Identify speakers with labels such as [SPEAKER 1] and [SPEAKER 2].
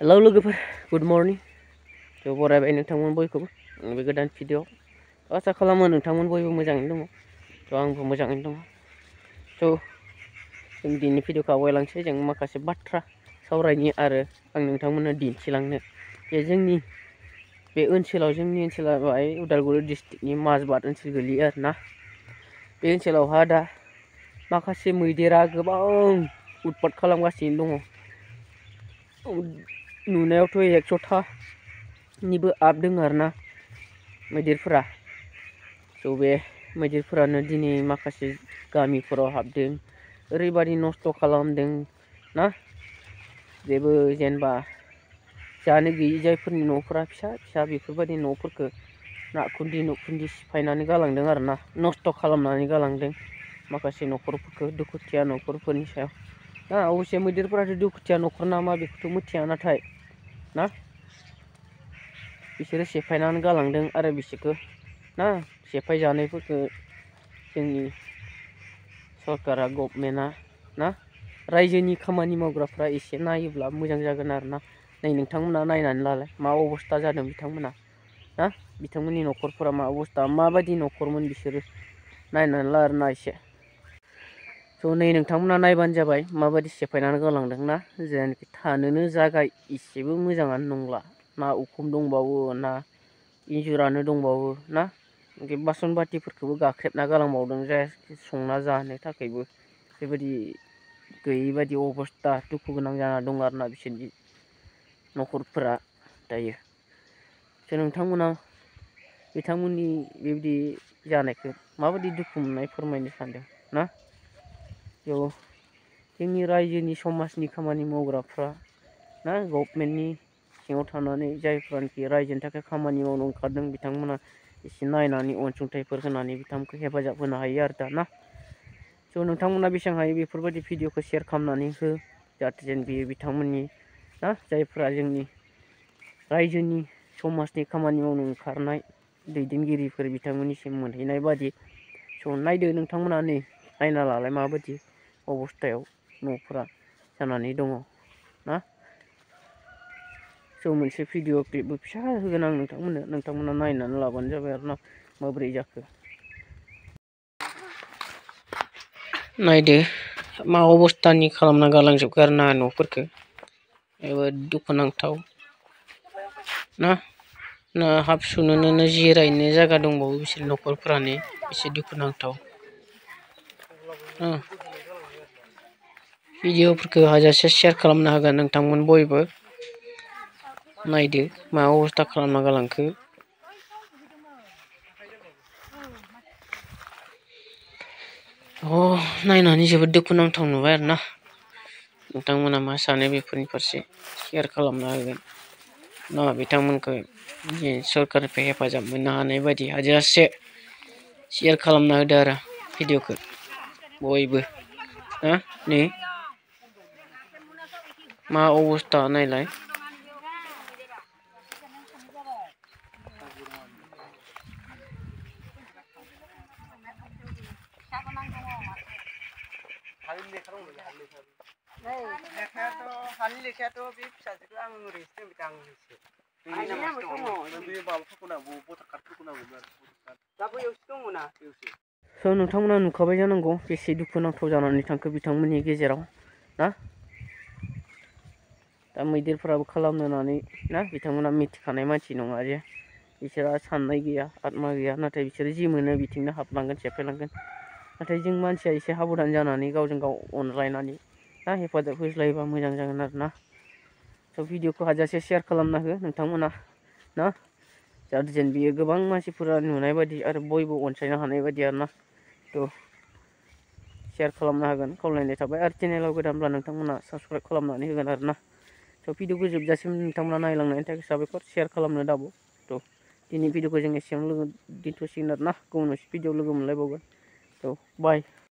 [SPEAKER 1] Hello लोगोफोर good morning थ' बरायबाय नोंथांमोन बयखौबो बे गोदान भिडिअ आसा खालामो नोंथांमोन बयबो मोजाङैनो दङ थ' आंबो मोजाङैनो दङ थ' जों दिनैनि भिडिअखौ आवगायलांसै जों माखासे बाथ्रा सावरायनि आरो आं नोंथांमोननो दिन्थिलांनो जे जोंनि ओनसोला बाहाय उदालगुरि डिस्ट्रिक्टनि माजबाद ओनसोल गोलैयो आरोना बे ओनसोलावहा दा माखासे मैदेरा गोबां उतपात खालामगासिनो दङ नुनायावथ' 100थानिबो आप दङ आरोना मैदेरफोरा थ' बे मैदेरफोरानो दिनै माखासे गामिफोराव हाबदों ओरैबादि नस्थ' खालामदों ना जेबो जेनेबा जानो गैयि जायफोरनि न'फोरा फिसा फिसा बेफोरबायदि न'फोरखौ नाखुन्दी सिफायनानै गालांदों आरोना नस्थ' खालामनानै गालांदों माखासे न'खरफोरखौ दुखुथिया न'खरफोरनि सायाव ना अबसे मैदेरफोराथ' दुखुथिया न'खर नामा बेखौथ' मिथिया नाथाय ना बिसोरो सेफायनानै गालांदों आरो बिसोरखौ ना सेफाय जानायफोरखौ जोंनि सरकारा गभर्नमेन्टआ ना रायजोनि खामानि मावग्राफ्रा एसे नायोब्ला मोजां जागोन आरोना नै नोंथांमोना नायनानै लालाय मा अबस्था जादों बिथांमोना ना बिथांमोननि न'खरफोरा मा अबस्था माबायदि न'खरमोन बिसोरो नायनानै ला आरोना एसे थ' नै नोंथांमोना नायबानो जाबाय माबायदि सेफायनानै गालांदों ना जेनाखि थानोनो जायगा एसेबो मोजाङानो नंला ना उखुम दंबावो ना इन्जुरानो दंबावो ना बासन बाथिफोरखौबो गाख्रेबना गालांबावदों जाय संना जानो थाखायबो बेबायदि गैयि बायदि अबस्था दुखु गोनां जाना दं आरोना बिसोरनि न'खरफोरा दायो थ' नोंथांमोना बिथांमोननि बेबायदि जानायखौ माबायदि दुखु मोननाय फोरमायनो सानदों ना जोंनि रायजोनि समाजनि खामानि मावग्राफ्रा ना गभर्नमेन्टनि सिङाव थानानै जायफ्रानोखि रायजोनि थाखाय खामानि मावनो ओंखारदों बिथांमोना एसे नायनानै अनसुंथाइफोर होनानै बिथांमोनखौ हेफाजाब होनो हायो आरो दा ना स' नोंथांमोना बेसेबां हायो बेफोरबायदि भिडिअखौ शेयार खालामनानै हो जाहाथे जेन बेयो बिथांमोननि ना जायफ्रा जोंनि रायजोनि समाजनि खामानि मावनो ओंखारनाय दैदेनगिरिफोर बिथांमोननिसिम मोनहैनाय बादि स' नायदो नोंथांमोना नै नायना लालाय माबायदि अबस्थायाव न'फोरा जानानै दङ ना स' मोनसे भिडिअ क्लिपबो फिसा होगोन आं नोंथांमोना नायनानै लाबानो जाबाय आरो ना माबोरै जाखो नायदो मा अबस्थानि खालामना गालांजोबखो आरो ना न'फोरखौ जोबोद दुखुनांथाव ना हाबसुनोनो जिरायनो जायगा दंबावो बिसोर न'खरफोरानो एसे दुखुनांथाव भिडिअफोरखौ हाजासे शेयार खालामना होगोन नोंथांमोन बयबो नायदो मा अबस्था खालामना गालांखो नायनानै जोबोद दुखुनांथाव नुबाय आरो ना नोंथांमोना मा सानो बेफोरनि फारसे शेयार खालामना होगोन ना बिथांमोनखौ सरकारनिफ्राय हेफाजाब मोननो हानाय बायदि हाजासे शेयार खालामना होदो आरो भिडिअखौ बयबो ना नै मा अबस्था नायलाय हानि लेखायाथ' बे फिसाजोखौ आं ओरैसो दोनबाय आं स' नोंथांमोना नुखाबाय जानांगौ बेसे दुखुनांथाव जानानै थांखो बिथांमोननि गेजेराव ना दा मैदेरफोराबो खालामनो होननानै ना बिथांमोना मिथिखानाय मानसि नङा जे बिसोरहा साननाय गैया आत्मा गैया नाथाय बिसोरो जि मोनो बिथिंनो हाबलांगोन सेफायलांगोन नाथाय जों मानसिया एसे साबधान जानानै गावजों गाव अनलायनानै ना हेफाजाब होज्लायोबा मोजां जागोन आरो ना स' भिडिअखौ हाजासे शेयार खालामना हो नोंथांमोना ना जाहाथे जेन बियो गोबां मानसिफोरा नुनाय बायदि आरो बयबो अनसायनो हानाय बायदि आरो ना थ' शेयार खालामना होगोन खावलायनाय थाबाय आरो चेनेलाव गोदानब्ला नोंथांमोना साबस्क्राइब खालामनानै होगोन आरो ना स' भिडिअखौ जोबजासिम नोंथांमोना नायलांनायनि थाखाय साबायखर शेयार खालामनो दाबाव थ' दिनै भिडिअखौ जों एसेयावनो दोनथ'सिगोन आरो ना गुबुन मोनसे भिडिअ लोगो मोनलायबावगोन थ' बाय।